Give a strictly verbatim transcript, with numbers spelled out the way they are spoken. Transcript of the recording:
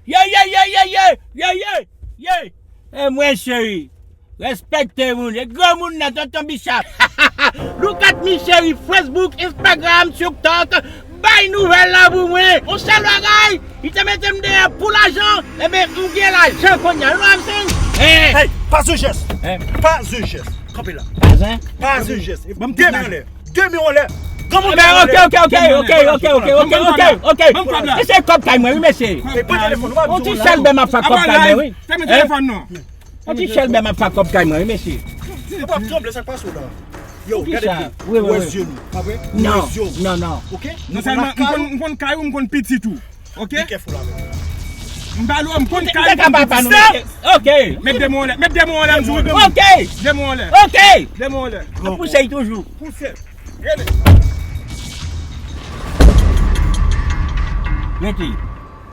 Ye, ye, ye, ye, ye, ye, ye, ye. E mwen cheri, respekte moun, e granmoun nan tonton Bicha. Look at me cheri, Facebook, Instagram, TikTok, bay nouvèl la pou mwen. On sèl bagay, li te mete m deyò pou lajan, ebyen m gen lajan kounye a. You know what I'm saying? Eh. Hey, pas un geste. Eh. Pas un geste. Kanpe la. Pas un? Pas un geste. Ban m tout lajan. De men anlè. De men anlè. Granmoun, de men anlè. Ok, ok, ok, ok, ok, ok, ok, ok, ok. Mesye, kòb kay mwen, wi, mesye. E pran telefòn ou, pa di yon ti chèlbè m ap fè kòb kay mwen, wi. Fèmen telefòn non. Yon ti chèlbè m ap fè kòb kay mwen, wi, mesye. Ou p ap tranble, sa k pase w la? Yo, gade pye. Ou wè zye nou, pa vre? Non, non, non. Ok? Non sèlman m konn, m konn kay ou, m konn pitit ou. Ok? Be careful avè m. M ba lò, m konn kay ou, m konn pitit ou. Ok. Met de men anlè, met de men anlè, m di w. Ok. De men anlè. Ok. De men anlè. Ap pouse l toujou. Pouse. Rete.